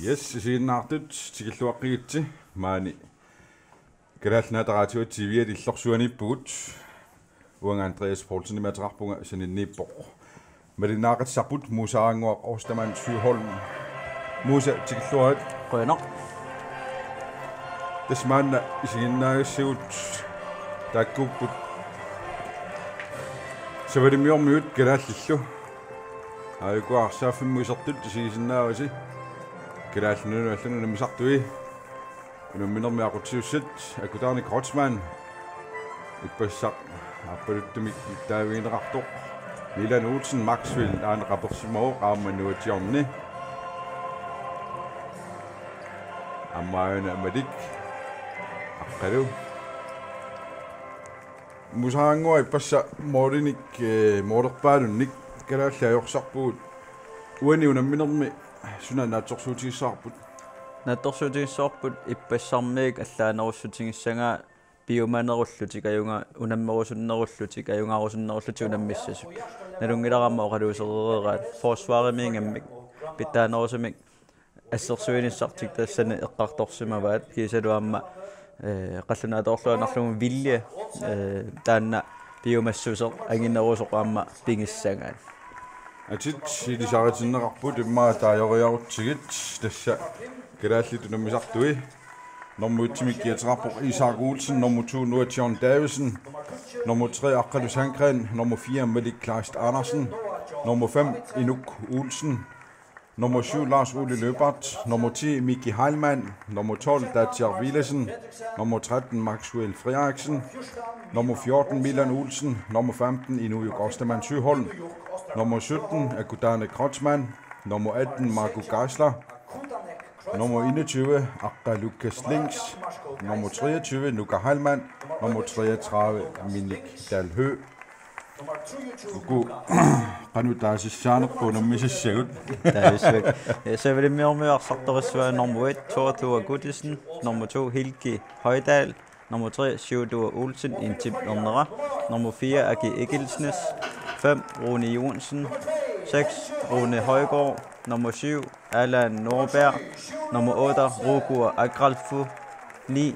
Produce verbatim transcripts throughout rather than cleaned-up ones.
Yes, isiginnaartut tikilluaqqigitsi. Maani Kalaallit Nunaata Raadio T V-at illorsuaniippugut. Uanga Andreas Poulsenimik ateqarpunga, saninniippoq malinnaaqatisarput Muusaraannguaq Ostermann Søholm. Musa, tikilluarit. Qujanaq. Tassa maanna isiginnaagassigut taakkuupput Savalimmiormiut kalaallillu. Aajuku arsaaffimmut isertut isigisinnaavasi. Kalaallit Nunaanni allanut unammisartui unamminermi aqutsisussat Akutane Kreutzmann. Ippassaq aappaluttumik taavigineqartoq Milan Olsen, Maxwell aana qapersimavoq aamma nuatsiorni. Aamma aana Malik. Aqqalu. Muusaraannguaq, ippassaq målinik, eh, målerpaalunnik kalaallit ajorsarpugut. Uani unamminermi suna naatsorsuutigissavarput? Naatsorsuutigissavarput ippassarmiit allaanerussutigissagaa piumanerullutik ajunga-, unammerusunnerullutik, ajunngerusunnerullutik unammissasut. Nalunngilara aamma oqaluusereeraat. Forsvarimiinngaanniit pitsaanerusumik assersuinissartik tassani eqqartorsimavaat, kiisalu aamma, eh, qallunaatoorluinnarlugu vilje, eh, taanna piumassuseq anginerusoq aamma pigissagaat. Atit ilisaritinneqarput immaqa taajoriarutsigit, tassa kalaallit unammisartui. Nummer et-imik kiateqarpoq Isak Olsen, nummer to Noah John Davidsen, nummer tre Aqqalu Sandgren, nummer fire Malik Kleist Andersen, nummer fem Inuk Olsen, nummer syv Lars Ole Løbert, nummer ti Miki Heilmann, nummer tolv Dacia Vilesen, nummer tretten Maxwell Frederiksen, nummer fjorten Milan Olsen, nummer femten Inujuk Ostermann Søholm, nummer sytten Akutane Kreutzmann, nummer atten Marco Geisler, nummer enogtyve Akka Lukas Lings, nummer treogtyve Nuka Heilmann, nummer treogtredive Minik Dalhø. Uku qanoq taasissaanerput unammisassagut? Taasissavat. Savalimmiormiut arsartorissavaat nummer et, Thor Thor Guttesen, nummer to, Hilki Højdal, nummer tre, Sjødua Olsen, en tip ernera, nummer fire, Aki Egilsnes, fem, Rune Johnsen, seks, Rune Højgaard, nummer syv, Allan Nordberg, nummer otte, Rogur Agralfu, ni,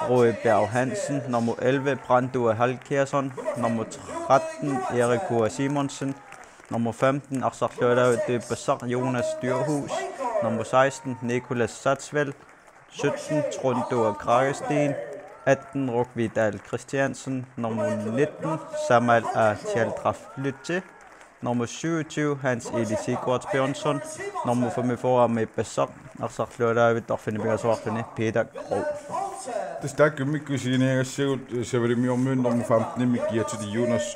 Røe Bjerg Hansen, nummer elleve, Brandur Halkiasson, nummer tretten, Erik Kua Simonsen, nummer femten, arsarlualaavittup ippassaq Jonas Dyrhus, nummer seksten, Nicolas Satsvel, sytten, Trundur Kragesteen, atten, Rukvidal Christiansen, nummer nitten, Samal A. Tjaldraflytse, nummer syvogtyve, Hans Eli Sigurdsbjørnsson, nummer femogfyrre, Miippassaq, arsarlualaavittoq arfineq-pingasuarluni, Peter Krog. Tassa taakku immikkut isigineqassagut, Savalimmiormiut nummer femten-imik kiatilik Jonas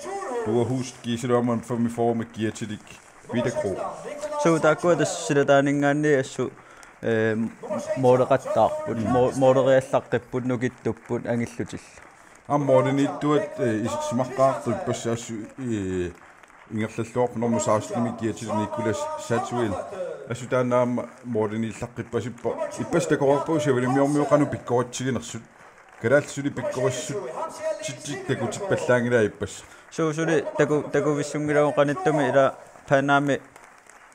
Dyrhus, kiisalu aamma femogfyrre-mik kiatilik Peter Krog. Suu, taakkua tassa silataaninngaanniit assut, eh, måleqattaarput, mo-, måleriallaqqippput, nukittupput angillutillu. Aamma måliniittuat, eh, isersimaqqaartoq ippassaq assut, eh, ingerlalluarpoq nummer seksten-imi kiatilik Nicolas Satsvel. Assut taanna aamma måliniillaqqippasippoq. Ippassaq takoreerpagut Savalimmiormiut qanoq pikkoritsiginersut. Kalaallit suli pikkorissutitsinnik takutippallaanngilaat ippassaq. Suu, suli taku-, takuvissunngilagut, qanittumi ila Panami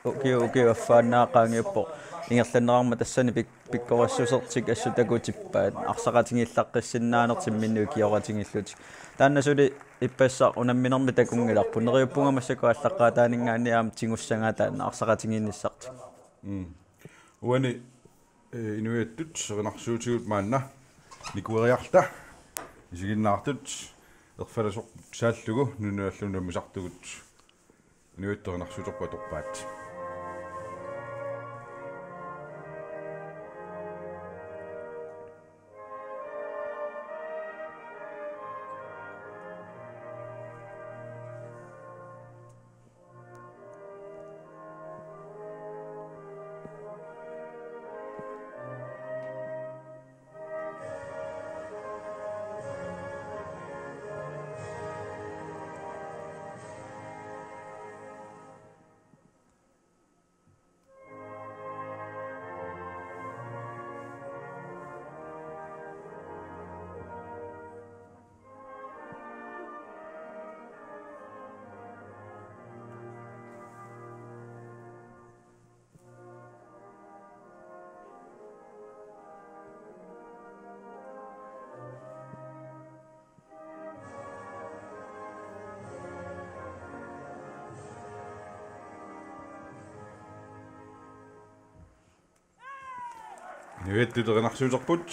ukioq, ukioq affaannaa qaangiuppoq ingerlanneqarmat tassani pik-, pikkorissusertik assut takutippaat. Arsaqatigiillaqqissinnaaneri imminnut ikioqatigiillutik. Taanna suli ippassaq unamminermi takunngilarput. Neriuppunga massakkut aallaqqaataaninngaanniit aamma tigussagaat taanna arsaqatigiinnissartik. Mm. Uani, eh, inuiattut erinarsuutigut maanna nikueriarta isiginnaartut erfalasorput saallugu nunalu unammisartugut inuiattut erinarsuuterput atorpaat. Inuiattut erinarsuuterput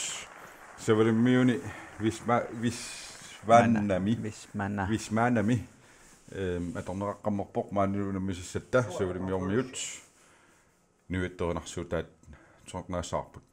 Savalimmiuni Visma-, Visvanami. Vismana. Vismanami. Ehm, atorneqaqqammerpoq maanilu unammisassatta Savalimmiormiut. Inuiattut erinarsuutaat tusaqqinnaassavarput.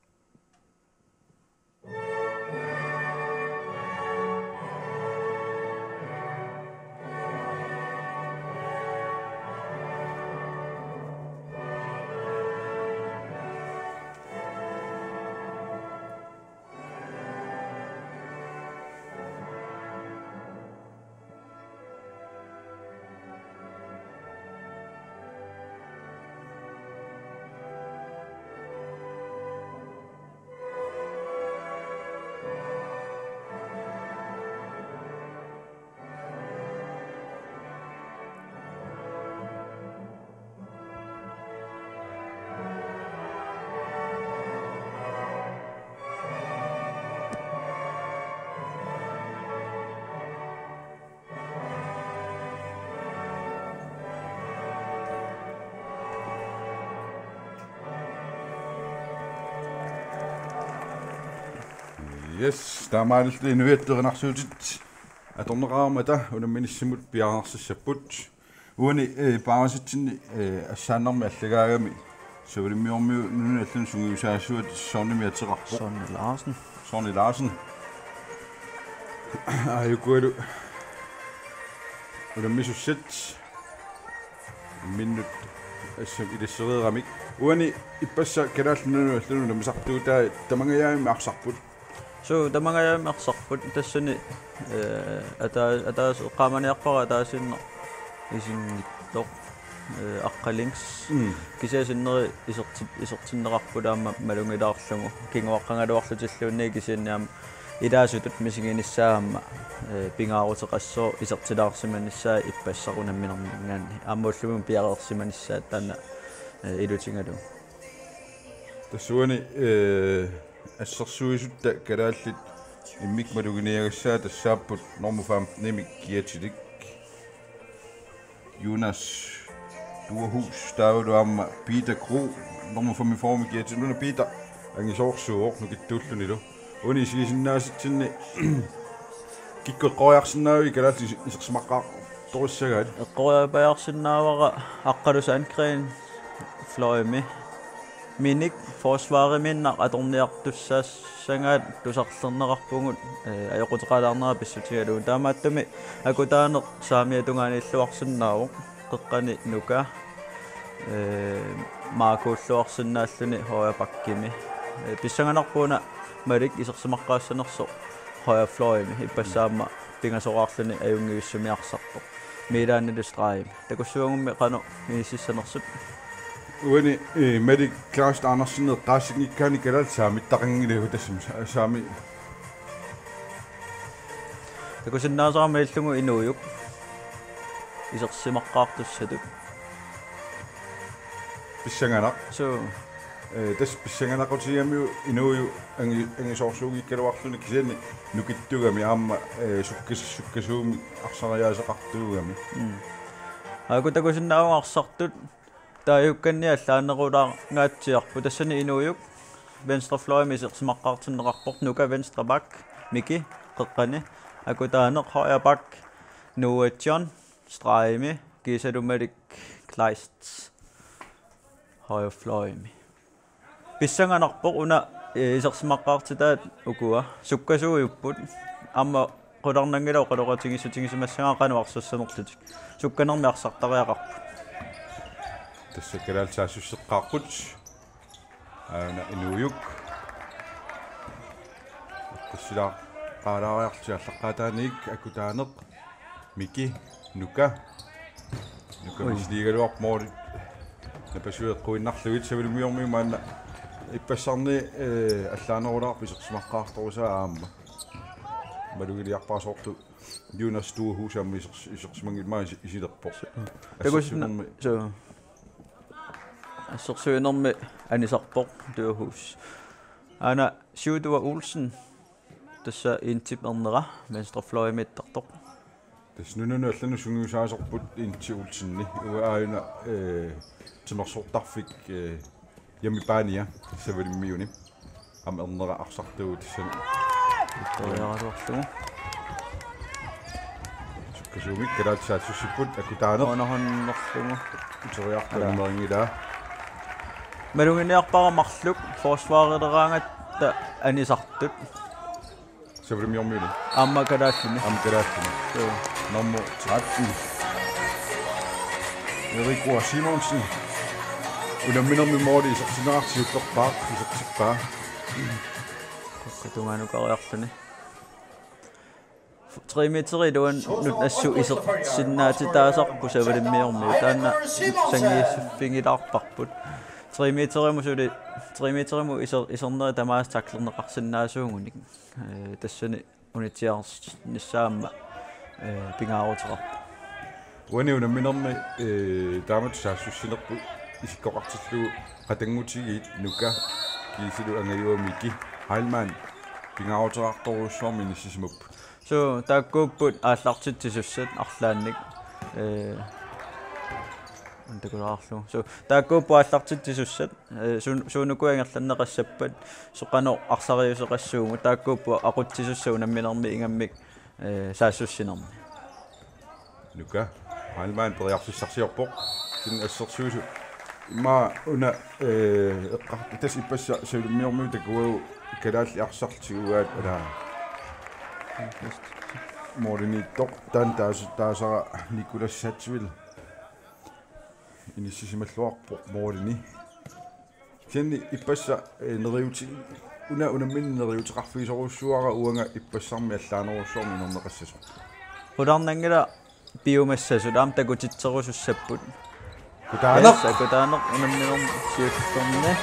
Yes, taamaalilluta inuiattut erinarsuutit atorneqarmata unamminissamut piareersassapput. Uani, eh, paarisitsinni, eh, assaannarmi allagaagami Savalimmiormiut nunanut allanut sungiusaasuat Sonnimik ateqarpoq. Sonny Larsen. Sonny Larsen. Aajukualu unammisussat imminnut assut ilassereeramik. Uani ippassaq Kalaallit Nunaannut allanut unammisartuutai tamangajaavimmi arsarput. Suu, tamangajaavimmi arsarput tassani, eh, ataa-, ataaseq eqqaamaniarpara ataasiinnaq isinngitsoq, eh, Aqqalings. Mm. Kisianni sinneri iserti-, isertinneqarput aamma malugilaarlugu. Kinguaqqagaluarlutilluunniit kisianni aamma ilaasutut misiginissaa aamma, eh, pingaaruteqassooq isertilaarsimanissaa ippassaq unamminerminngaanniit. Aamma ullumi piareersimanissaa taanna, eh, ilutigalugu. Tassa uani, eh, assersuisutta kalaallit immikkut maluginiagassaat tassaapput normu femtenimik kiatilik Jonas Duerhus taavalu aamma Peter Kro normu femogfyrremik kiatilik. Una Peter angisoorsuuvoq nukittuullunilu. Uani isigisinnaasatsinni kikkut eqqoriarsinnaavigit kalaallit is-, isersimaqqaartorissagaat? Eqqoriarpajaarsinnaavara Aqqalu Sandgreen fløjimi. Minik forsvarimiinnaq atorniartussaassagaat tusarlerneqarpugut, eh, ajoquteqalaarnera pissutigalugu. Taamaattumik Akutaaneq saamiata tungaaniilluarsinnaavoq, qeqqani Nuka, eh, Markuulluarsinnaalluni højre backimi. Eh, pissanganarpoq una Malik isersimaqqaassanersoq højre fløjimi, ippassaq aamma pingasoraarluni ajunngivissumik arsartoq. Miilaannilu stregimi. Takussuagummi qanoq inississanersut. Uani, eh, Malik Claus Andersen eqqaassinngikkaanni kalaallit saamittaqanngilagut tassami sa-, saami. Takusinnaasarama illugu Inuujuk isersimaqqaartussatut. Pissanganaq. Suu. Eh, tassa pissanganaqqutigigamiuk Inuujuk angi-, angisoorsuunngikkaluarluni kisianni nukittugami aamma, eh, sukkas-, sukkasuumik arsariaaseqartuugami. Mm. Aajuku takusinnaavunga arsartut taajukkanni allaanerulaarngaatsiarput, tassani Inuujuk venstre fløjimi isersimaqqaartinneqarpoq, Nuka venstre back, Miki qeqqani, Akutaaneq højre back, Noah John stregimi, kiisalu Malik Kleist højre fløjimi. Pissanganarpoq una, eh, isersimaqqaartitaat ukua. Sukkasuujupput. Aamma qularnanngilaq oqaloqatigiissutigisimassagaat qanoq arsassanerlutik. Sukkanermik arsartariaqarput. Tassa kalaallit saassusseqqaarput. Aana Inuujuk. Tassilaa qaalaariarlutik aallaqqaataaniit Akutaaneq. Miki, Nuka. Nuka. Ui. Misiliigaluarpoq moolit. Napasui eqquinnarlugit Savalimmiormiut maanna ippassarni, eh, allaanerulaarpoq isersimaqqaartorusaa aamma. Malugiliarpara soorlu Jonas Duerhus aamma isers-, isersimanngilaq isi-, isilerpoq. Takusinna-, assersuinermi. Suu. Assersuinermi anisarpoq Duerhus. Aana Siutua Olsen. Tassa Intip ernera, venstre fløjimiittartoq. Tassa nunanut allanut sungiusaasorput Inti Olsenip, uanga aajuna, eh, timersortarfik, eh, Jami Pania Savalimmiuni. Aamma ernera arsartugut tassani. Toriaraluarlugu. Sukkasuumik kalaallit saassussipput Akutaaneq. Onohonnerlugu. Uteriarput ammerinngilaa. Maluginiarpara marluk forsvarileraangatta anisartut. Savalimmiormiuni. Aamma kalaallini. Aamma kalaallini. Joo. Nummer tretten. Erik Roar Simonsen. Unamminermi måli isertinneqartoq siullerpaaq isertippaa. Kukka tungaanukariarluni. Tre meteri iluannut assut isersinnaatitaasarput Savalimmiormiut. Taanna sanngiissiffigilaarparput. Tre meterimut suli, tre meterimut iser-, isernerit tamaasa tacklerneqarsinnaasuugunik. Eh, tassani unitsiarnissaammat, eh, pingaaruteqarpoq. Uani unamminermi, eh, taamatut saassussinerput isikkoqartillugu qatanngutigiit Nuka kiisilu angajuamiki Heilmann pingaaruteqartorujussuarmik inissisimapput. Suu, taakkuupput aallartitsisussat arlaannik. Eh, untakulaarlugu. Suu, taakkuupput aallartitsisussat, eh, suun-, suunuku ingerlanneqassappat, soqanor arsariuseqassuugut, taakkuupput aqutsisussat unamminermi ingammik, eh, saassussinermi. Nuka, Heilmann periarfissarsiorpoq. Kisianni assersuisut. Immaqa una, eh, eqqar-, tassa ippassaq Savalimmiormiut takuagut kalaallit arsartiguaat alaa. Målimiittoq taanna taas-, taasara Nicolas Satsville. Inissisimalluarpoq målini. Kisianni ippassaq, eh, neriuti-, una unamminermi neriuteqarfigisorujussuuara uanga ippassarmi allaanerujussuarmik inerneqassasoq. Qularnanngilaq piumassasut aamma takutitserusussapput. Akutaaneq. Yes, Akutaaneq unamminermi siullerni.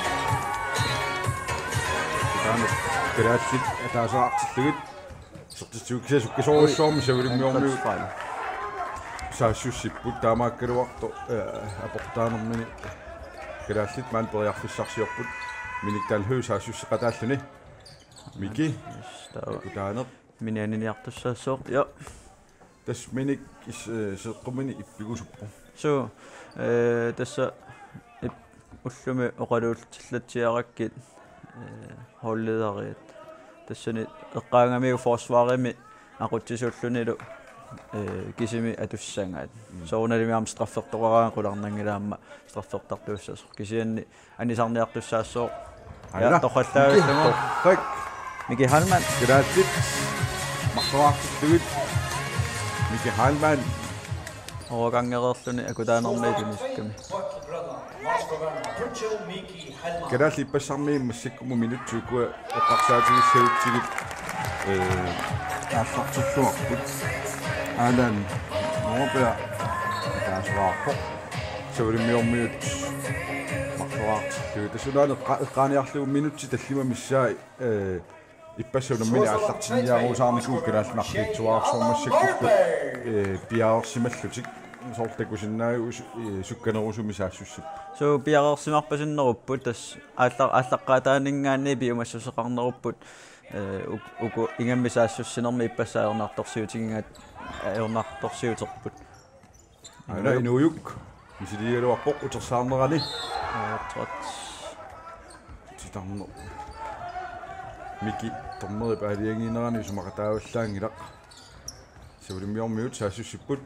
Akutaaneq. Kalaallit ataaseqartillugit. Isertitsissutigalugu sukkasoorujussuarmik Savalimmiormiut Touch foul. saassussipput taamaakkaluartoq, eh, aportaanermini kalaallit maani periarfissarsiorput. Minik Dalhøj saassusseqataalluni. Miki. Yes, taava. Akutaaneq. Minik aniniartussaassooq. Ja. Tassa Minik is-, eh, seeqqumini ippigusuppoq. Suu, eh, tassa ip-, ullumi oqaluullutilaatsiarakkit, eh, holdlederiat. Tassani eqqaagamiuk forsvarimi aqutsisuullunilu, eh, kisimi atussagaat. Mm. Soorunalimi aamma straffertoqaraangat qularnanngilaq aamma straffertartuussasoq. Kisianni anisarniartussaassooq. Aana. Ja, torrallaavillugu. Miki Torrak. Miki Heilmann. Kalaallit. Marloraartillugit. Miki Heilmann. Overgangereerluni Akutaanermiit tunisikkami. Kalaallit ippassarmiit massakkumut minutsit ukua eqqarsaatigissagutsigit, eh, aallartilluarput. Alan Norberg ataaseqarpoq. Savalimmiormiut marloraartillugit. Tassa unaana eqqa-, eqqaaniarlugu minutsit tallimat missaat, eh, ippassaq unammineq aallartinniarusaarnikuuvoq kalaallit marluutsuararsuarmassakkut, eh, piareersimallutik. Soorlu takusinnaavugut, eh, sukkanerusumik saassussipput. Suu, piareersimarpasinnerupput tassa aallar-, aallaqqaataaninngaanniit piumassuseqarnerupput, eh, uk-, uku ingammik saassussinermi ippassaq ajornartorsiutigigaat, ajornartorsiuterput. Aana Inuujuk. Inuujuk. Misiligaluarpoq utersaarnerani. Aa, trot. Titarneq. Miki dommeri paaliangiinerani isumaqataavallaanngilaq. Savalimmiormiut saassussipput.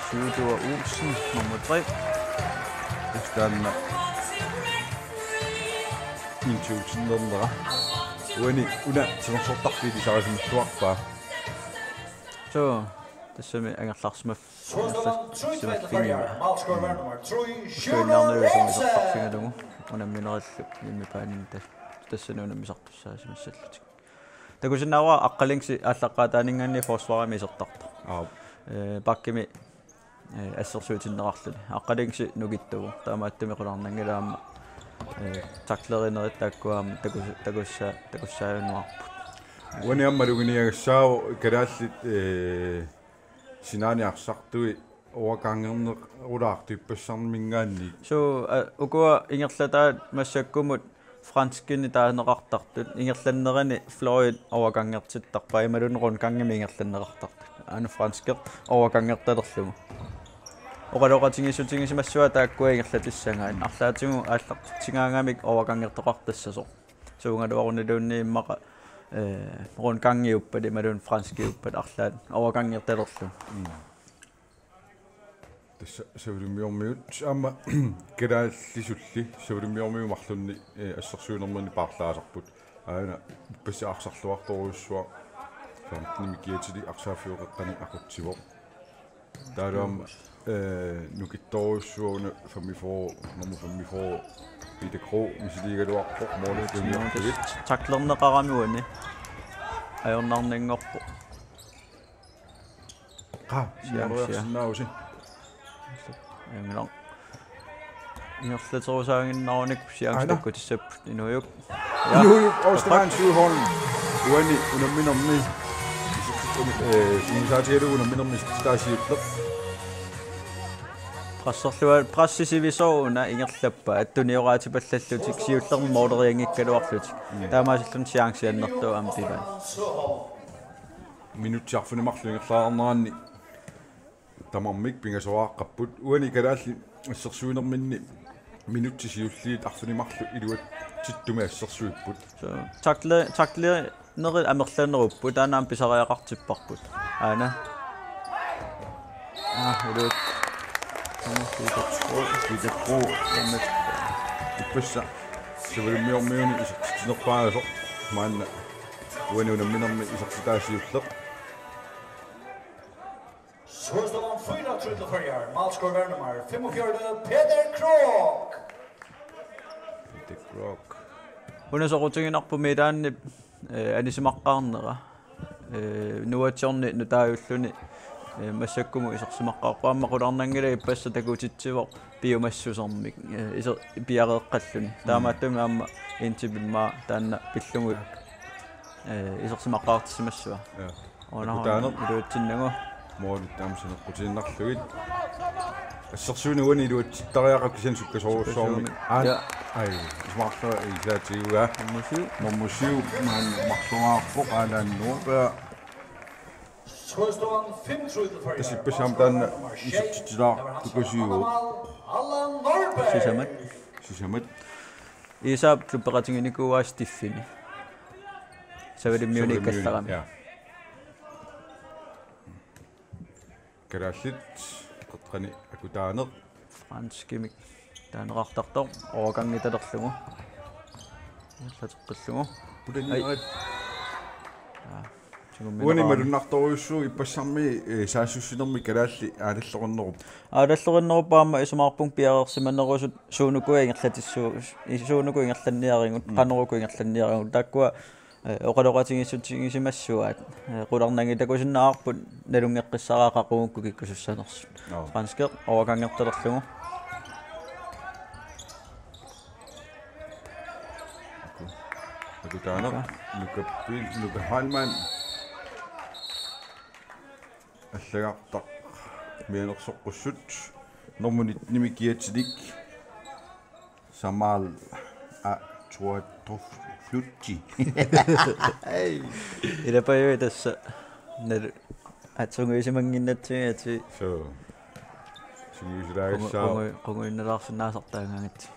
Syvogtyve Olsen, nummer tre. Taanna intuutinnermera. Uani una timersortarfiit ilisarisimalluarpaa. Suu, tassami angerlarsimaf-, angerlarsimaffigiga. Usuinnaarniusumisortarfigalugu unamminerillu immipaanini tas-, tassani unammisartussaasimassallutik. Takusinnaavara Aqqalingsi aallaqqaataaninngaanniit forsvarimi isertartoq. Aap. Eh, bakkimi, eh, assersuutinneqarluni. Aqqalingsi nukittuvoq. Taamaattumik qularnanngilaq aamma, eh, tacklerinerit taakkua aamma takus-, takussa-, takussaajuaannarput. Uani aamma maluginiagassaavoq kalaallit, eh, sinaani arsartui overgangernerulaartut ippassarminngaanniit. Suu, a, ukua ingerlataat massakkumut franskini taaneqartartut, ingerlannerani fløjit overgangertittarpaat, imaluunniit rundgangimik ingerlanneqartartut. Aana franskit overgangertalerlugu. Oqaloqatigiissutigisimassavaat taakkua ingerlatissagaat. Arlaatigut aallartitsigaangamik overgangertoqartassasoq. Suugaluaruniluunniit immaqa, eh, rundgangiuppat imaluunniit franskiuppat arlaat overgangertalerlugu. Mm. Tassa Savalimmiormiut aamma kalaallisulli Savalimmiormiut marlunni, eh, assersuinerminni paarlaasarput. Aana ippassaq arsarluartorujussuaq femtenimik kiatilik arsaaffiup qeqqani aqutsivoq. Taavalu aamma, eh, nukittorujussuaq una femogfyrre, nummer femogfyrre, Peter Krog, misiliigaluarpoq, målip tunniortugit. Taklerneqarami uani. Ajornarninngorpoq. Qaa, siaamsia. Siaamsia. Ajunngilaq. Ingerlaterusaaginnaruni siaamsia. Aana. Takkutissapput Inuujuk. Ja. Inuujuk Ostermann Skyholm. Uani unamminermi. Eh, sungiusaatigalugu unamminermi isertitaa siulleq. Presserlua-, pressip sivisoq una ingerlappaa. Attunioraatipallallutik siullermik målerianngikkaluarlutik. Mm. Taamaasillutik siaamsiannertut aamma pivaat. Minutsit arfineq-marluk ingerlaarneranni tamarmik pingasoqaqqapput. Uani kalaallit assersuinerminni minutsit siulliit arfineq-marluk iluatsittumik assersuipput. So, takle-, taklenerit amerlanerupput, taanna aamma pisariaqartipparput. Aana. Ah, iluat. Aamma Peter Krog. Peter Krog. Ippassaq Savalimmiormiuni isertitsinerpaasoq. Maanna uani unamminermi isertitaa siulleq. Sørøst-Lolland fire til det forrige. Målscorer nummer femogfyrre, Peter Krog. Peter Krog. Una soqutiginarpoq miilaanni, eh, anisimaqqaarnera. Eh, nuatsiorni nutaajulluni, eh, massakkumut isersimaqqaarpoq. Aamma qularnanngilaq ippassaq takutitsivoq piumassusermik, eh, iser-, piareeqqalluni. Mm. Taamaattumik aamma Intip immaqa taanna pillugu, eh, isersimaqqaartissimassua. Ja. Una Akutaaneq. Iluatsinnagu. Målit aamma saneqqutiinnarlugit. Assersuineq uani iluatsittariaqarpoq kisianni sukkasoorujussuarmik. Sukkasoorujussuarmik. Aa, ja. Ai, isumaqarlunga isertitsigugaa. Nummer syv. Nummer syv, maanna marloriarpoq, Alan Nordberg. Sørøst-Lolland fem til det forrige. Tassa ippassaq aamma taanna isertitsitaartukasioq. Allan Nordberg. Sisamat. Sisamat. Isaap klubbeqatiginikuuaa Stiffini. Savalimmiuni Savalimmiuni ikkallarami. Ja. Kalaallit, qeqqani Akutaaneq. Franskimik taaneqartartoq, overgangitalerlugu. Allateqqillugu. Pulani. Ai. Aa, tigummina. Uani qaami. Malunnartorujussuuvoq ippassammi, eh, saassussinermi kalaallit aalalloqinnerup. Aalalloqinnerup aamma isumaqarpunga piareersimanerusut suunuku ingerlatissuu-, i-, suunuku ingerlanniarigut, mm, qanoruku ingerlanniarigut. Taakkua eh, oqaloqatigiissutigisimassuaat, eh, qularnanngilaq takusinnaavarput nalunngeqqissaarput qaqugukkut kikkusussanersut. Joo. Franski overgangertalerlugu. Akutaaneq, Nuka Pil-, Nuka Heilmann. Allagartaq mianersoqqussut. Nummer nittenimik kiatilik. Samal Atuatoflutti. Ei. Ilapajui tassa. Nal-, at sungiusimannginnatsigit. Suu. Sungiusilaagassaaq. Qungu-, qungu-, qunguinnalaarsinnaasartaagaangatsigit.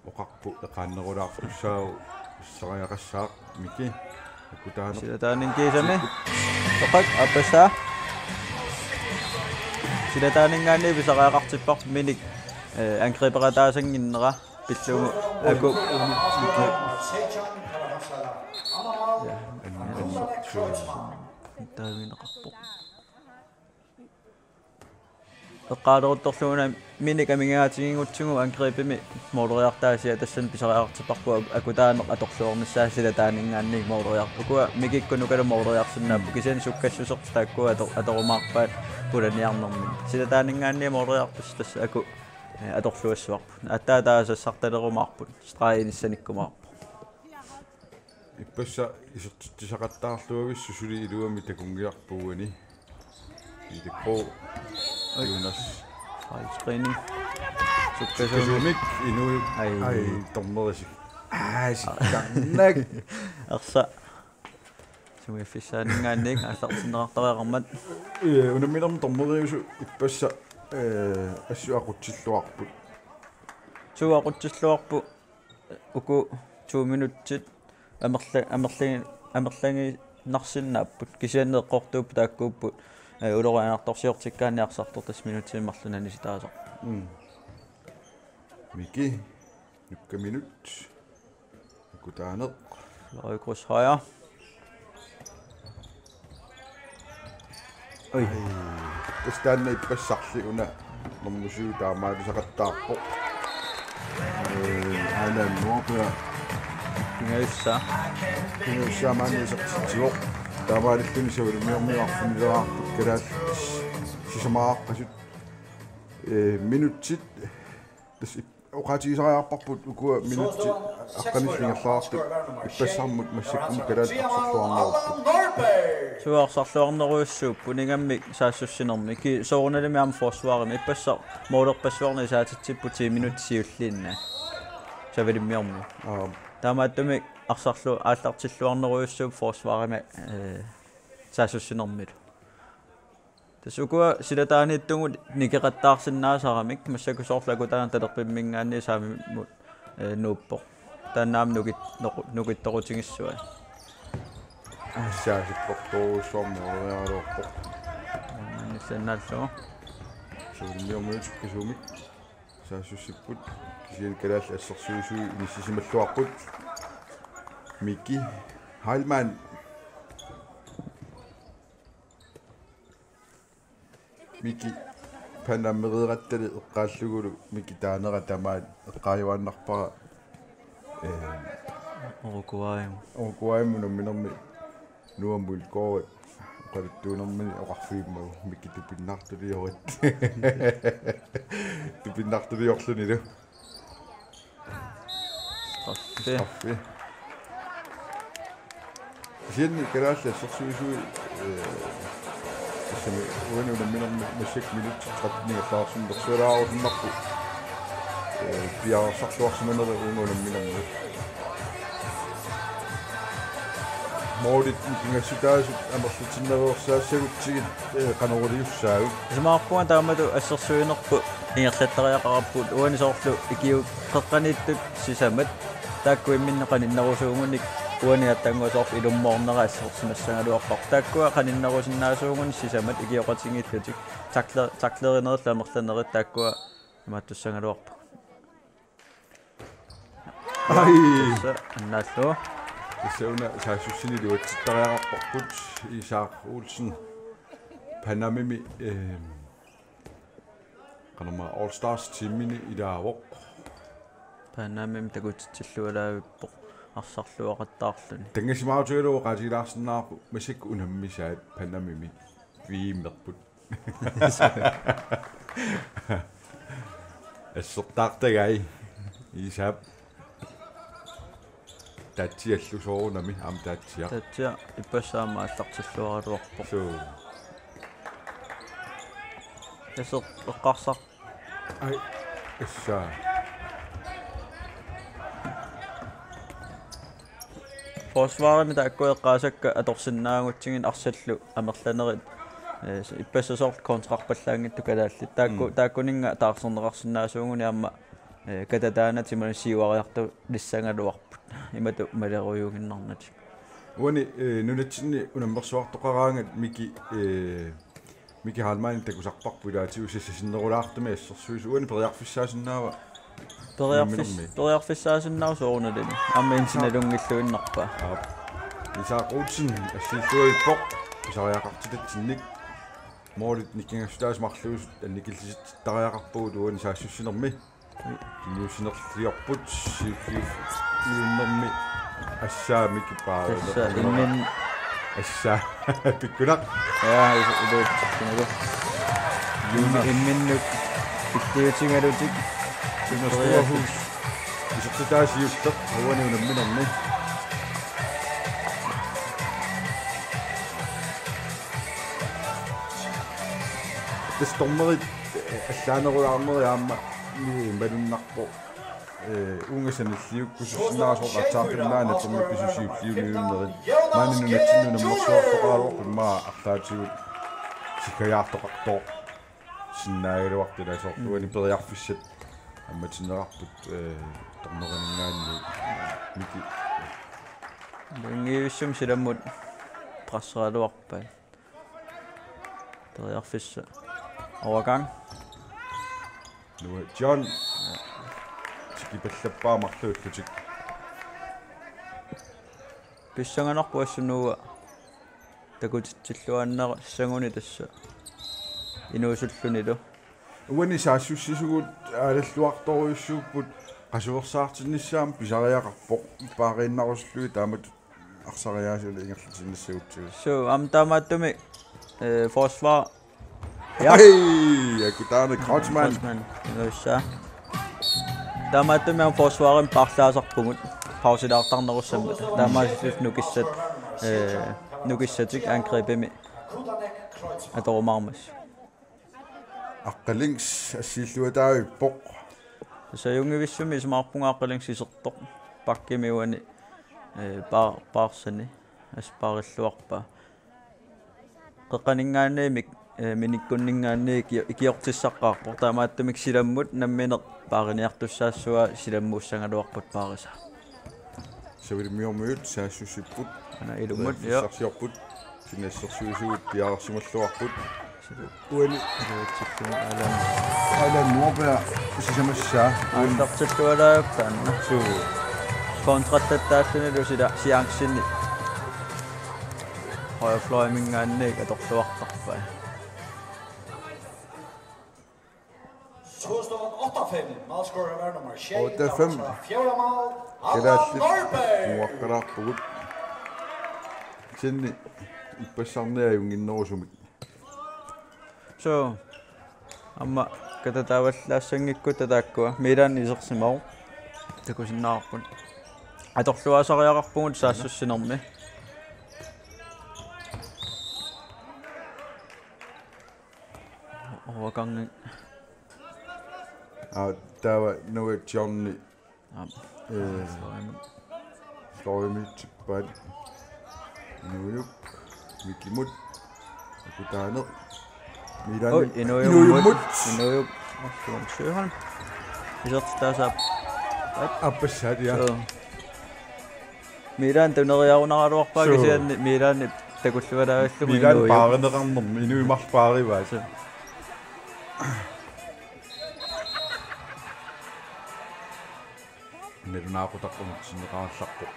Oqarpoq eqaannerulaartussaavoq pissariaqassaaq Miki. Akutaaneq. Silataaninngaanniit kiisami. Toqak, aappassaa. Silataaninngaanniit pisariaqartipparput Minik, eh, angribeqataasannginnera pillugu. Aku. Ja. Taavineqarpoq. Eqqaaleruttorlugu una Minik amigaatigigutsigu angrebimi måleriartaasiat tassani pisariaqartipparput Akutaaneq atorluarnissaa Silataaninngaanniit måleriar-. Ukua Mikikkut Nukalu måleriarsinnaapput, mm, kisianni sukkassuseq taakkua ator-, atorumaarpaat pulaniarnermini. Silataaninngaanniit måleriarput tassa Aku, eh, atorluassavarput. Aatsaat taava sassartalerumaarput. Stregi inissanikkumaarpoq. Ippassaq isertitsisaqattaarluavissoq suli iluamik takunngilarput uani. Ilippo. Oj. Jonas. Fejltræning. Sukkasuumik. Sukkasuumik. Inuit. Ai. Ai, dommerisik. Ai, sikkarnak. Arsa. Sumiiffissaaninngaanniit aallartinneqartariaqarmat. Ee, unamminermi dommeriusoq ippassaq Ee, assut aqutsilluarput. Suu aqutsilluarput uku to minutsit amerla-, amerlagi-, amerlagiinnarsinnaapput. Kisianni eqqortuupput taakkuupput, ee, ulorianartorsiortikkaanni arsartoq tassa minutsimik marlunani sitaasaq. Mm. Miki, nukkaminut. Kutaaneq. Loi Krushaja. Oi. Tassa taanna ippassarli una normu syv taamaalisaqattaarpoq. Ee, aana nuopia. Pingajussaa. Pingajussaa maani isertitsivoq. Taamaalilluni Savalimmiormiut arfinileraarput kalaallit sisamaaqqasut. Ee, minutsit. Tassa ip-, oqaatigisariaqarparput ukua minutsit aqqanillit ingerlaartut ippassarmut massakkumut kalaallit arsarluarnerupput. Suu arsarluarnerujussuupput uningammik saassussinermi. Ki soorunalimi aamma forsvarimi ippassaq målerpassuarnik isaatitsipput ti minutsit siulliinnaat. Savalimmiormiut. Aap. Taamaattumik arsarlu-, aallartilluarnerujussuupput forsvarimi, ee, saassussinermilu. Tassa ukua silataaniittugut nikeqattaarsinnaasaramik, massakkut soorlu Akutaanut talerpimminngaanniit saamimmut, ee, nuuppoq. Taanna aamma nukit-, noqu-, nukittoqutigissuaa. Saasipportorujussuarmik ueriaraluarpoq. Maannassannaallugu. Savalimmiormiut sukkasuumik saassussipput. Kisianni kalaallit assersuisui inissisimalluarput. Miki Heilmann. Miki Panammereerattali eqqaallugulu Miki taanera tamaat eqqaajuaannarpara, ee, Uruguaymu. Uruguaymut unamminermi Noah Mølgaard oqaluttuunermini oqarfigimmagit Miki tupinnartuliorit. Tupinnartuliorlunilu. Straffi. Straffi. Kisianni kalaallit assersuisui, ee, tassami uani unamminermi massakkut minutsit tretten ingerlaarsimapput, nersualaarusunnarpoq, ee, piareersarluarsimaneri uunga unamminermi. Målit nikingassutaasut amerlatinnereersassagutsigit, ee, qanoq iliussaagut? Isumaqarpunga taamatut assersuinerput ingerlattariaqarparput uani soorlu ikiueqqaniittut sisamat. Taakku imminnut qaninnerusuugunik uani attannguaq soorlu ilummoornera assersimassagaluarparput. Taakkua qaninnerusinnaasuugunik sisamat ikioqatigiillutik. Takle-, taklerinerillu amerlanerit taakkua imaattussagaluarpagut. Ai. Tassa annaallugu. Tassa una saassussineq iluatsittariaqarparput Isak Olsen. Panamimi, ehm, qanormaa All Stars teamini ilaavoq. Panamimi takutitsillualaavippoq arsarluaqattaarluni. Tanngassimaarutigalugu oqaatigilaarsinnaavarput massakkut unammisaat Panamimi V M-erput. Assertaartagai Isap. Taatsiallu soorunami aamma taatsiaq. Taatsiaq ippassaq aamma aallartilluaraluarpoq. Suu. Taseq eqqarsaq. Ai, issa. Forsvarimi taakku eqqaasakka atorsinnaagutsigit arsallu amerlanerit, eh, ippassaq soorlu kontrarpallaanngitsut kalaallit. Taakku, mm, taakkuninnga taarserneqarsinnaasuuguni aamma, eh, katataanat imaluunniit siuariartulissagaluarput. Imatut malerujuuginnarnatik. Uani, eh, nunatsinni unammersuartoqaraangat Miki, eh, Miki Heilmann takusarparput ilaatigut sassarsinnerulaartumik assersuisut uani periarfissaasinnaava? Periarfis-, unamminermi. Periarfissaasinnaavoq soorunalimi. Aamma insinalunngilluinnarpaa. Aap. Isak Olsen assiilluarpoq pisariaqartitatsinnik. Målit nikingassutaasut marluusut annikillisittariaqarpagut uani saassussinermi. Tunniussinerliorput siulliuffiliunnermi assaamik paa. Tassa immin-, assaa pikkunaq. Ja, ilu-, iluatsikkumalu. Juuna. Immi-, imminnut pilliutigalutik. Juuna Storhus. Isertitaasiulleq uani unamminermi. Tassa dommerit, eh, allaanerulaarneri aamma ni malunnarpoq. Eh, uunga sanilliukkusussinnaasoq aatsaartinnaani dommerit pisusiulliuniunnerit. Maani nunatsinni unammersuartoqaraluarpoq immaqa arlaatigut sikkajaartoqartoq. sinnaagaluartut ilaa soorlu uani periarfissat ammatinneqarput, eh, dommerinngaanniit Miki. Unngivisum silammut presseraluarpaat. Periarfissaq. Overgang. Noah John. Tikipallappaa marluullutik. Pissanganarpoq assut Noah takutitsilluaannarissaguni tassa inuusullunilu. Uani saassussisugut aalalluartorujussuupput qasuersaartinnissaanut pisariaqarpoq paariinnarusullugit taamatut arsariaaseq ingerlatinnissagutsigu. Suu, aamma taamaattumik, eh, forsvar. Ja. Hej, Akutane Kreutzmann. Kreutzmann. Iluussaa. Taamaattumik aamma forsvarimik paarlaasarpugut pausilaartarnerussammata. Taamaasilluni nukissat, eh, nukissatik angrebimi atorumaarmata. Aqqalings assiilluataavippoq. Tassa ajunngivissumik isumaqarpunga Aqqalings isertoq. Bakkimi uani, eh, pa-, paarsani. Assut paarilluarpaa. Qeqqaninngaanniit, eh, minikkunninngaanniit iki-, ikiortissaqqaarpoq. Taamaattumik silammut nammineq paariniartussaassavaa silammuussagaluarput paarisaa. Savalimmiormiut saassussipput. Aana ilummut, ja. Saassussiorput. Kisianni assersuisugut piareersimalluarput. Uani. Alan. Alan Nordberg sisamassaa. Aallartillualaarpaa taanna. Suu. Kontrattattaallunilu sila chanceni. Højrefløjiminngaanniit atorluartarpai. Otte fem. Kalaallit muaqqalaarpugut. Sinni ippassarniajunnginnerusumik. Suu. Aamma katataavallaassanngikkuttaaq taakkua. Milan isersimavoq. Takusinnaavarput. Atorluaasariaqarpugut saassussinermi. Overgangi. Aa, taava Noah Johni. Aap. Eh, Florimi. Florimi tippaat. Inuujuk. Mikimut. Akutaaneq. Milan. Oi, Inuujummut. Inuujummut. Inuujuk. Artuun Søholm. Isertitaasaap. Aappassaat, ja. Suu. Milan tuneriarunaraluarpaa. Suu. Kisianni Milan takullualaarlugu Milan Inuujuk. Paarineqarnermi Inuujuk marluk paarivaat. Suu. Nalunaaqutaq unitsinneqarallarpoq.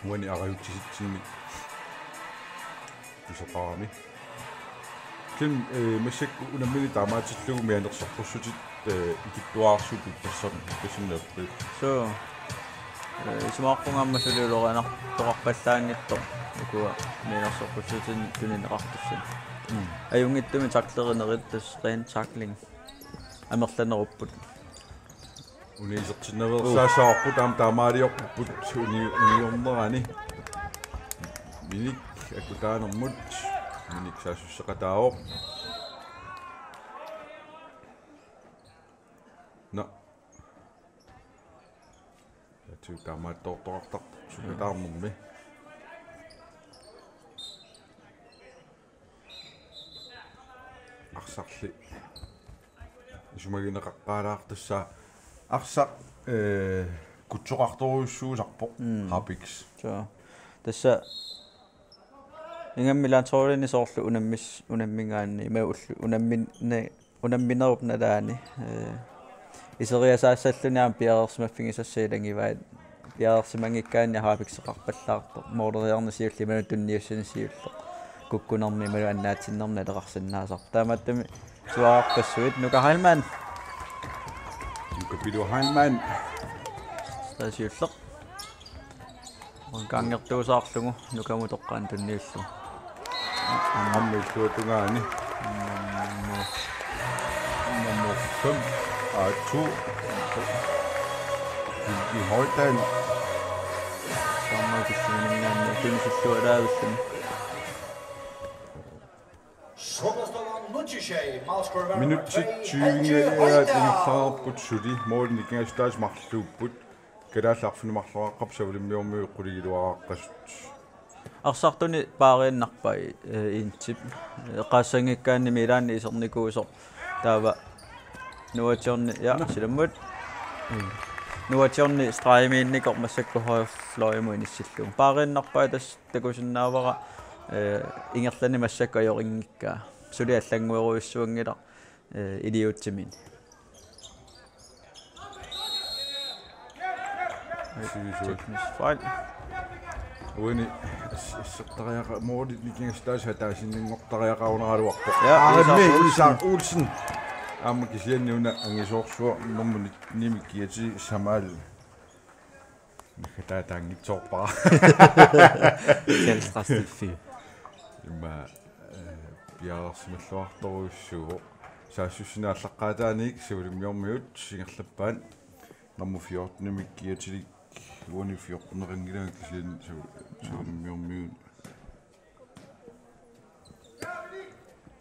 Uani arajutsisitsinnik pisoqarami. Kisianni, eh, massakkut unammineq taamaatillugu mianersoqqussutit, eh, ikittuararsuupput ippassarn-, ippassarniapput. Suu. Eh, isumaqarpunga aamma suli ulorianartoqarpallaanngitsoq ukua mianersoqqussutinik tunineqartussat. Mm. Ajunngitsumik taklerinerit tassa ren tackling. Amerlanerupput. Uni isertinnaveersaassavarput aamma taamaaliorpugut uni-, uniornerani. Minik Akutaanermut. Minik saassusseqataavoq. Nå. Atiu taamaattoortoqartarpoq sukataarnermi. Arsarli. Isumagineqaqqaalaartussaa arsaq, eh, kutsoqartorujussuusarpoq. Mm. Harpiks. Suu. Tassa ingammik landsholdinik soorlu unammis-, unamminngaanniit, ima ullu-, unammin-, ne-, unamminerup nalaani, eh, iseriasaassalluni aamma piareersimaffigisassat ilagivaat. Piareersimanngikkaanni harpikseqarpallaartoq. Mooleriarneq siulleq imaluunniit tunniussineq siulleq. Kukkunermi imaluunniit annaatsinnermi naleqarsinnaasarpoq. Taamaattumik suaarpassuit Nuka Heilmann. Nuka Pilu Heilmann. Taava siulleq. Kangertuusaarlugu Nukamut toqqaannaq tunniullugu. Aamma illuatungaani. Nummer, nummer fem. Aa, to. Hildi Højdal. Saamma kissiminngaanniit tunisillualaavilluni. Minutsit tyve ingerlareerput suli, målini nikingassutaasut marluupput. Kalaallit arfineq-marloraqqap savalimmiormiut qulingiluaraqqasut. Arsartuni paariinnarpai, eh, Intip. Eh, eqqaassanngikkaanni Milaanni isernikuusoq taava nuatsiorni, ja, silammut. Mm. Nuatsiorni stregimiinnikoq massakkut højre fløjimut inissillugu. Paariinnarpai tassa takusinnaavara, eh, ingerlaneq massakkut ajorinngikkaa. Suli allannguerujussuanngilaq, eh, iliuutsimini. Sivisuat. Teknisk fejl. Uani as-, assertariaqa-, målit nikingassutaasa ataasiinnanngortariaqarunaraluarpoq. Ja, Aamma Isak Olsen. Isak Olsen. Aamma kisianni una angisoorsuarnermut nittenimi kiati Samal. Naggataataanngitsoorpara. Selvstraffi. Immaqa, eh, piareersimalluartorujussuuvoq. Saassussineq aallaqqaataaniit Savalimmiormiut ingerlappaat. Qaammat fjortenimik kiatilik uani fjorteneqanngilanga kisianni Sava-, Savalimmiormiut.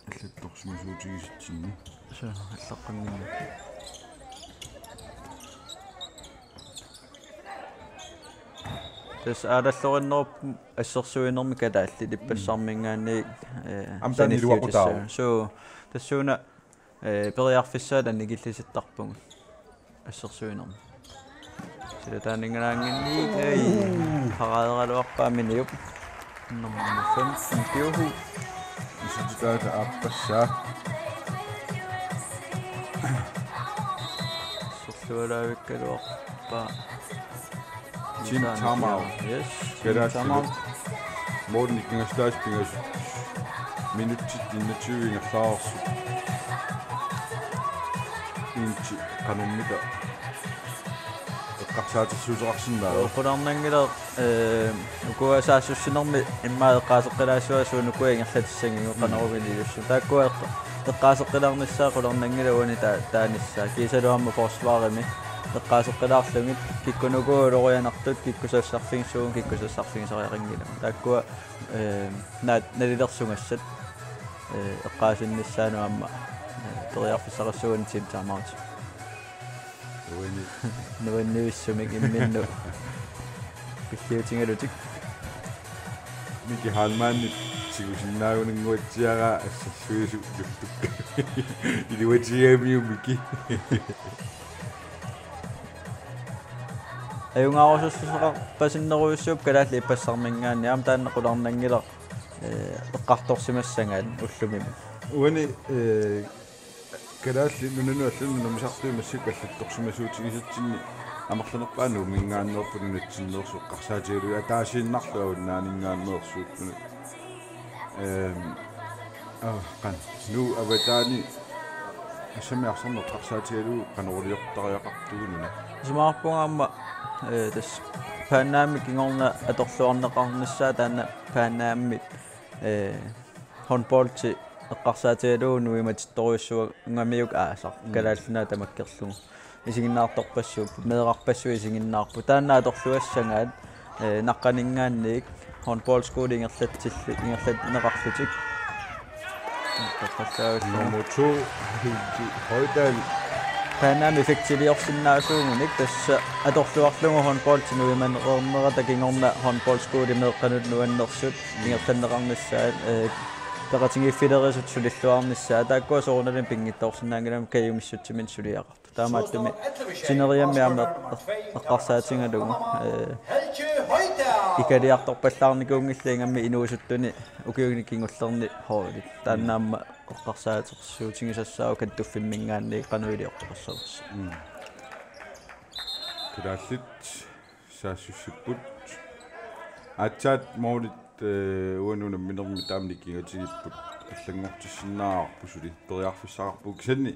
Allattorsimasuutigisatsinni. Suu, allaqqanngilaq. Tassa aallalluarnerup assersuinermi kalaallit ippassarmiingaanniit, eh, Aamma taanna sanilliutissaaq. Iluaqutaavoq. Suu, tassuuna, eh, periarfissaat annikillisittarpugut assersuinermi. Sila taaninngaanniit, ei, paradeeraluarpaa Miniup. Nummer femten, Piuhu. Isitutaata aappassaa. Sorlualaavikkaluarpaa. Tim Tamau. Yes, Tim Kalaallit Tamau. Målini nikingassutaasa pingasut. Minutsit enogtyve ingerlareersut. Inti qanormita eqqarsaatersuuteqarsinnaava? Qularnanngilaq, eh, ukua saassussinermi immaqa eqqaaseqqilaassuaat suut ukua ingerlatissanngillat qanorujussuaq. Taakkua eqqa-, eqqaaseqqilaarnissaat qularnanngilaq uani taa-, taanissaa. Kiisalu aamma forsvarimi eqqaaseqqilaarlugit kikkut ukua ulorianartut kikkusassarfigissuugut kikkusassarfigisariaqanngilagut. Taakkua, eh, naat-, nalilersugassat, eh, eqqaasinnissaannut aamma, eh, periarfissaqassuugut Tim Tamauti. Uani. Nuannivissumik imminnut. Pilliutigalutik. Miki Heilmannip tigusinnaagunannguatsiaraa assersuisut luttukka. Iluatigigamiuk Miki. Ajugaarusussuseqarpasinnerujussuupput kalaallit ippassarmiingaanniit aamma taanna qularnanngilaq, eh, eqqartorsimassagaat ullumimut. Uani, eh, Kalaallit Nunaannut allanut nunarisartui massakkut allattorsimasuutigisatsinni amerlanerpaat Nuummiingaanneerput nunatsinneersut eqqarsaatigalugit ataasiinnarlugu avannaaniingaanneersuupput. Ehm, ah, qanoq. Nuup avataani assammik arsarneq eqqarsaatigalugu qanoq iliortariaqartugut una. Isumaqarpunga aamma, eh, tassa Pan Am-ip kingorna atorluarneqarnissaa taanna Pan Am-ip, eh, håndboldi eqqarsaatigalugu nuimatittorujussuugamiuk aasaq. Mm. Kalaallit Nunaat tamakkerlugu. Isiginnaartorpassuupput, meerarpassuit isiginnaarput. Taanna atorluassagaat, eh, naqqaniingaanniit håndboldskole ingerlatsillu-, ingerlanneqarlutik. Nummer to, Helgi Højdal. Pan Am effektiliorsinnaasuugunik tassa atorluarlugu håndboldi nuimaneqarnerata kingorna håndboldskolip meeqqanut nuannersut ingerlanneqarnissaat, eh, peqatigiiffilerisut sulilluarnissaat taakkua soorunalimi pinngitsoorsinnaanngillat kajumissutsiminnik suliaqartut. Taamaattumik sineriammi aamma eqqarsaatigalugu, eh, ikaliartorpallaarnikuunngillat ingammik inuusuttuni ukiuni kingullerni holdit. Taanna aamma eqqarsaatersuutigisassaavoq kattuffimmiingaanniit qanoq iliortoqassanersoq. Mm. Kalaallit saassussipput. Aatsaat målit, eh, uani unamminermi taama nikingatigiipput allanngortissinnaavarput suli. Periarfissaqarpugut kisianni,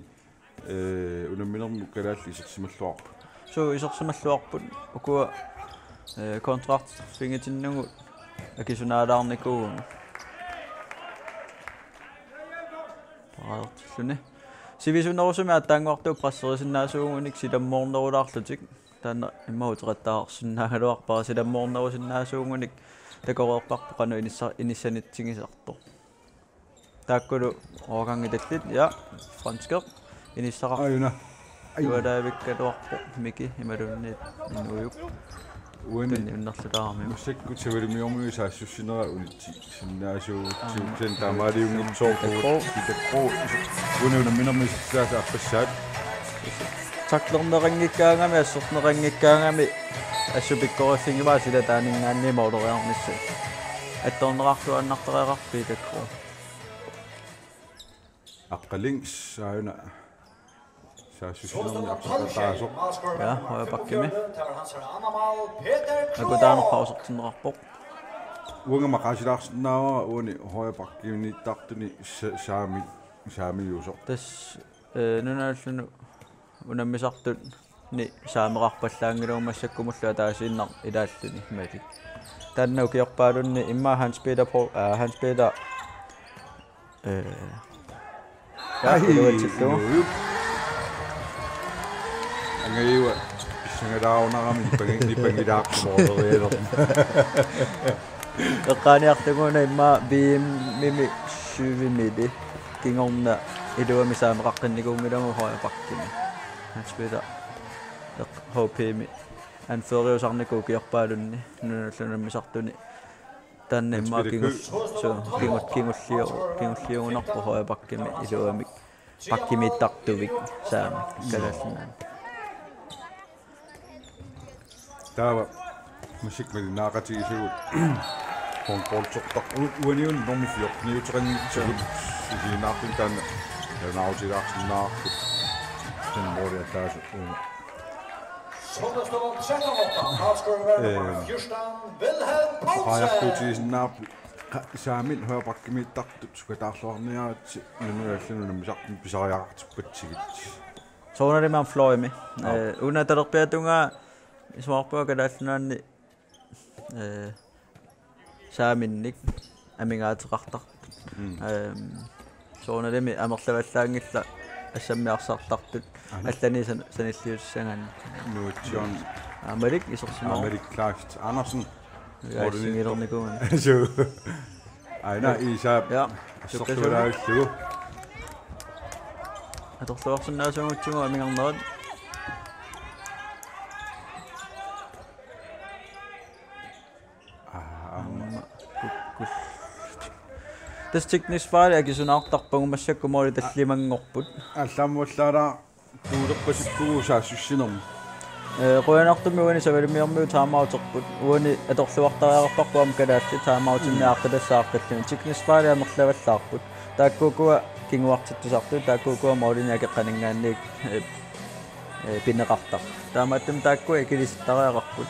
eh, unamminermut kalaallit isersimalluarput. Suu, isersimalluarput. Ukua, eh, kontraktifigitinnagu akisunaalaarnikuuvugut. Paraartilluni. Sivisunerusumik aatsaannguartuup presserisinnaasuugunik silammoornerulaarlutik. Taanna immaqa uteqattaarsinnaagaluarpara silammoornerusinnaasuugunik takoreerparput qanoq inissa-, inissanitsigisartoq. Taakkulu overgangitallit, ja, franskit. Inissaqar-. Ajuna. Ai. Jualaavikkaluarpoq Miki imaluunniit Inuujuk. Uani tunniunnerlutaarami. Massakkut Savalimmiormiut saassussinera unitsi sinnaasuugutsigu. Aamma. Sen taamaaliunngitsoorpugut. Peter Krog. Peter Krog. Uani unamminermi isertitaasa aappassaat. Tacklerneqanngikkaangami, asserneqanngikkaangami assut pikkoriffigivaat sila taaninngaanniit måleriarnissaq. Attorneqartuaannartariaqarpoq Peter Krog. Aqqalings aajuna saassussinermi arsaqataasoq. Ja, højre backimi. Akutaanerpausertinneqarpoq. Uanga maqaasilaarsinnaavara uani højre backimiittartuni sa-, saami, saamiusoq. Tassa, eh, nunallu unammisartuni saameqarpallaanngilagut massakkumullu ataasiinnaq ilaalluni Malik. Taanna ukiorpaalunni immaqa Hans Peter Paul, ah, Hans Peter, eh, ja, ai, iluatsillugu. Iluup. Angajua pissangalaarunarami nipangi-, nipangilaarpoq. Eqqaaniarlugu una immaqa V M-imi syvimili kingorna iluamik saameqaqqinnikuunngilagut højre backimi. Hans Peter eq-, H P-mi anføreriusarnikuuvoq ukiorpaalunni nunallu unammisartuni. Taanna immaqa kingu-, su-, kingu-, kingulliu-, kingulliugunarpoq højre backimi iluamik. Backimiittartuvik saami Kalaallit Nunaanni. Taava massakkut malinnaaqatigisagut håndboldertarput uaniuni nummer fjorten-iuteqanngitsugut. Sisiinnaartun taanna nalunaarutilaarsinnaavarput. Sen måli ataaseq uuma. Sukkerstuen tretten-åtte, målscorer, nummer fjorten, Wilhelm Poulsen. Oqariartuutigisinnaarput qa-, saamilu højre backimiittartut sukataarluarniaritsi nunallu unammisartuni pisariaqartippatsigit. Soorunalimi aamma fløjimi. Joo. Eh, una talerpiatungaa isumaqarpunga Kalaallit Nunaanni, eh, saaminnik amigaateqartartut. Mm. Ehm, soorunalimi amerlavallaanngillat assammiarsartartut. Aana. Allani san-, sanilliutissagaanni. Nuutsiorn. Aamalik isersimavoq. Aamalik Kleist Andersen. Ja, ordenitto. Singilernikuma. Suu. Aina Iisaap. Ja. Assorsualaavillugu. Atorluarsinnaasuugutsigu amigarnerat. Aa, aamma. Aamma kukkullutik. Tassa teknisk fejl akisunaartarpagut, massakkut måli tallimanngorput. Allaammuallaalaartuulerpasippugut saassussinermi. Eh, qujanartumik uani Savalimmiormiut timeouterput. Uani atorluartariaqarparput aamma kalaallit timeoutinni, mm, aaqqitassaq aaqqilluni. Teknisk fejl amerlavallaarput. Taakku ukua kinguartitsisartut, taakku ukua målinik akeqqaninngaanniit, eh, eh, pineqartarput. Taamaattumik taakkua ikilisittariaqarput.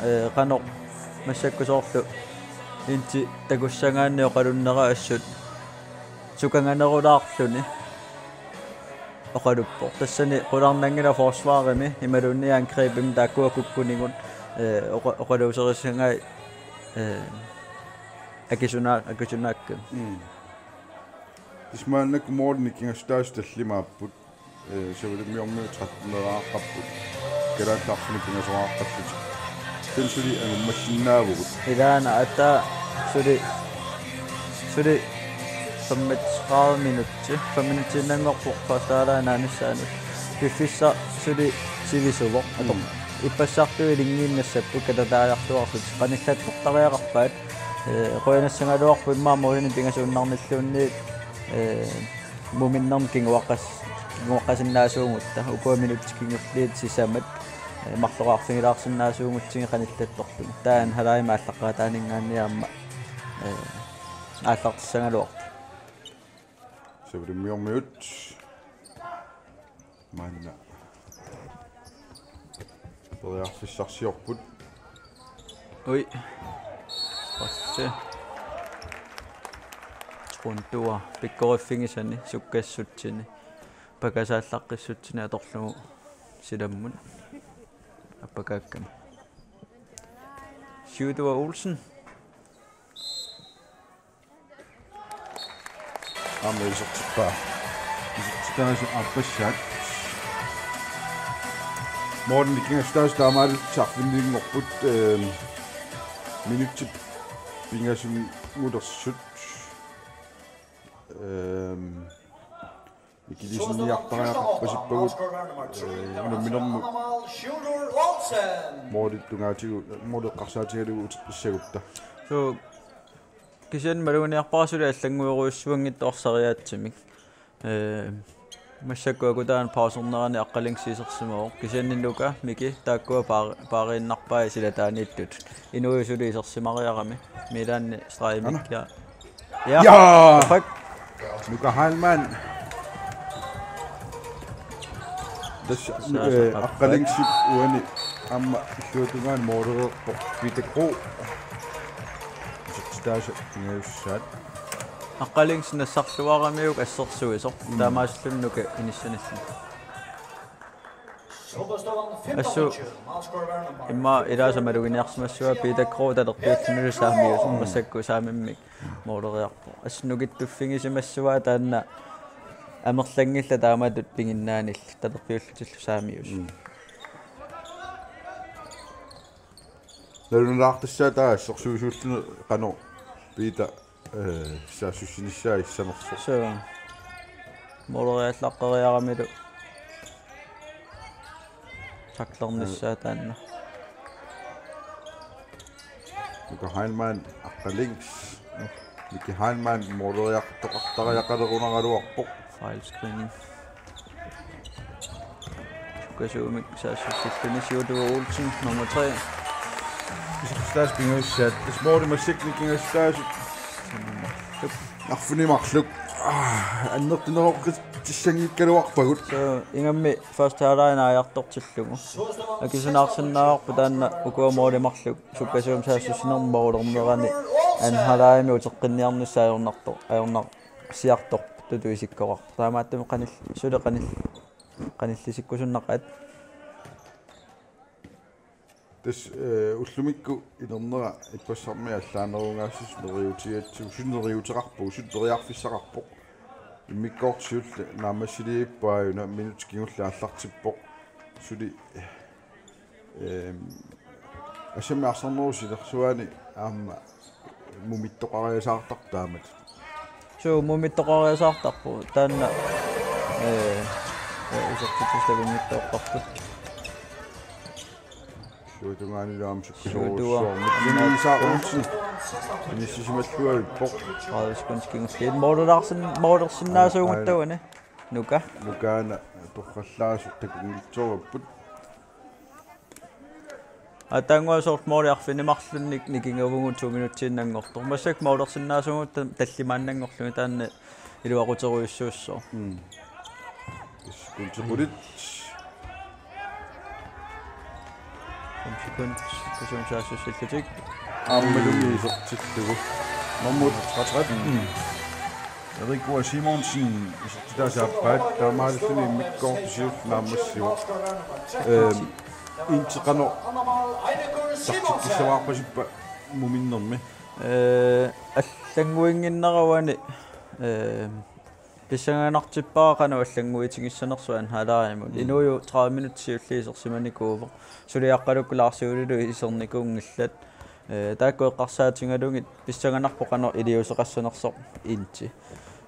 Eh, qanoq massakkut soorlu inti takussagaanni oqalunnera assut sukanganerulaarluni oqaluppoq. Tassani qularnanngilaq forsvarimi imaluunniit angrebimi taakkua kukkunigut, eh, oqa-, oqaluuserissagai, eh, akisuna-, akisunaakka. Mm. Tassa maannakkut målinik nikingassutaasut tallimaapput. Eh, Savalimmiormiut tretten-eraaqqapput. Kalaallit Arfineq pingasoraarpallutik. Taanna suli angummassinnaavugut. Ilaana ataa suli, suli femogtredive minutsi, fem minutsiinnanngorpoq første halvleg naanissaanut. Piffissaq suli sivisuvoq. Ato-, mm, ippassartui ilinngiinnassapput katataajartuarlutik. Qanillattortariaqarpaat. Eh, qujanassagaluarpoq immaqa målinik pingasuunnarnilluunniit, eh, muminnermik kinguaqqas-, kinguaqqasinnaasuugutta, ukua minutsit kingulliit sisamat, eh, marloraarfigilaarsinnaasuugutsigit qanillattorlugit. Taanna halvlegimi aallaqqaataaninngaanniit aamma, eh, aallartissagaluarpoq. Savalimmiormiut. Maanna. Periarfissarsiorput. Ui. Straffe. Truntua. Pikkoriffigisani sukkassutsini. Pakasaallaqqissutsini atorlugu silammut. Appakaakkami. Sjúrður Olsen. Aamma isertippaa. Isertitaasut aappassaat. Målinik nikingassutaasut taamaalillutik arfininngorput, ehm, minutsit pingasunngortut. Ehm, Ikilisinniartariaqarpasippagut, eh, unamminermut målip tungaatigut, målip eqqarsaatigalugu uteqqissagutta. Suu, kisianni maluginiarpara suli allannguerujussuanngitsoq arsariaatsimik. Eh, massakkut akutaanut pausernerani Aqqalingsi isersimavoq. Kisianni Nuka, Miki, taakkua paar-, paariinnarpai silataaniittut. Inuit suli isersimariarami. Milaanni stregimik. Ana. Ja. Ja. Ja. Fuck. Nuka Heilmann. Tassa, tassa eh, aap-, Aqqalingsip uani aamma illuatungaani målereerpoq Peter Krog. Isertitaasa pingajussaat. Aqqalingsi nassarluaramiuk assersuisoq. Mm. Taamaasilluni Nuka inissanilluni. Assut immaqa ilaasa maluginiarsimassavaa Peter Krog talerpiullunilu saamiusoq, mm, massakkut saamimmik måleriarpoq. Assut nukittuffigisimassavaa taanna amerlanngillat taamatut piginnaanillu talerpiullutillu saamiusoq. Mm. Nalunalaartassaaq taava assersuisuulluni qanoq Peter, eh, saassussinissaa issanersoq. Suu. Måleriallaqqeriaramilu taklernissaa taanna. Nuka Heilmann, Aqqalings. Miki Heilmann, måleriartoqartariaqalerunaraluarpoq. Fejlscreening. Sukkasuumik saassussilluni Siutuga Olsen, nummer tre. Isertitaasa pingajussaat. Tassa måli massakkut nikingassutaasut. Arfineq-marluk. Ah, annertuneroqqissanngikkaluarpagut. Suu, ingammik første halvleg naajartortillugu. Akisunaarsinnaavarput taanna ukua målit marluk sukkasuumik saassussinermi målernerani anden halvlegimi uteqqinniarnissaa ajornartoq, ajornarsiartortutut isikkoqarpoq. Taamaattumik qanil-, suli qanil-, qanillisikkusunnaqaat. Tassa, eh, ullumikkut inernera ippassarmi allaanerungaatsiarlugu neriuutigatsigu, suli neriuuteqarpoq, suli periarfissaqarpoq. Immikkoortoq siulleq naammassiliippoq aajuna, minutsit kingulliit aallartippoq. Suli, ehm, assammik arsarnerup sinersuani aamma mumittoqariasaartarpoq taamatut. Suu, mumittoqariasaartarpoq. Taanna, eh, eh, isertitsisut takunngitsoortarput. Illuatungaanilu aamma sukkasuumik. Illuatungaa. Suormi. Isak Olsen. Inissisimalluarpoq. Tredive sekundit kingulliit. Målersin-, målersinnaasuugut. Aana, aana. Taavani. Nuka. Nukaana torrallaasoq takunngitsoorput. Ataannguaq soorlu måli arfineq-marlunnik nikingavugut to minutsiinnanngortoq. Massakkut målersinnaasugut ta-, tallimaannanngorlugit taanna iluaquterujussuussooq. Mm. Sekundit qulit. Fem sekund. Kasuum saassussillutik. Aammalumi isertillugu. Nummer tretten. Mm. Erik K. Simonsen isertitaasa aappaat, taamaalilluni immikkoortoq siulleq naammassivoq. Ehm, inti qanoq tartikkissavaarpasippa muminnermi? Eh, allannguinnginnera uani, eh, pissanganartippara qanoq allannguitigissanersoq anden halvlegimut. Mm. Inuuju tredive minutsit siulliit isersimanikuuvoq. Suliaqqaluk Lars Juulilu isernikuunngillat. Eh, taakku eqqarsaatigalugit pissanganarpoq qanoq iliuuseqassanersoq inti.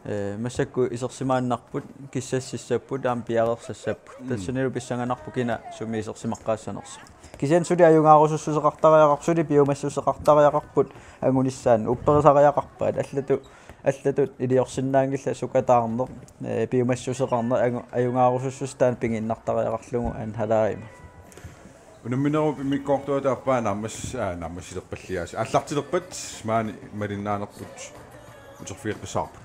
Eh, massakkut isersimaannarput, kissassissapput, aamma piareersassapput. Mm. Tassanilu pissanganarpoq kina sumi isersimaqqaassanersoq. Kisianni suli ajugaarusussuseqartariaqarput, suli piumassuseqartariaqarput angunissaannut, upperisariaqarpaat, allatut, allatut iliorsinnaanngillat sukataarneq, eh, piumassuseqarneq, angu-, ajugaarusussuseq taanna pigiinnartariaqarlugu anden halvlegimi. Unamminerup immikkoortuata aappaa naammas-, aa, naammassilerpalliaasi. Aallartilerpat maani malinnaanerput uterfigeqqissaarput.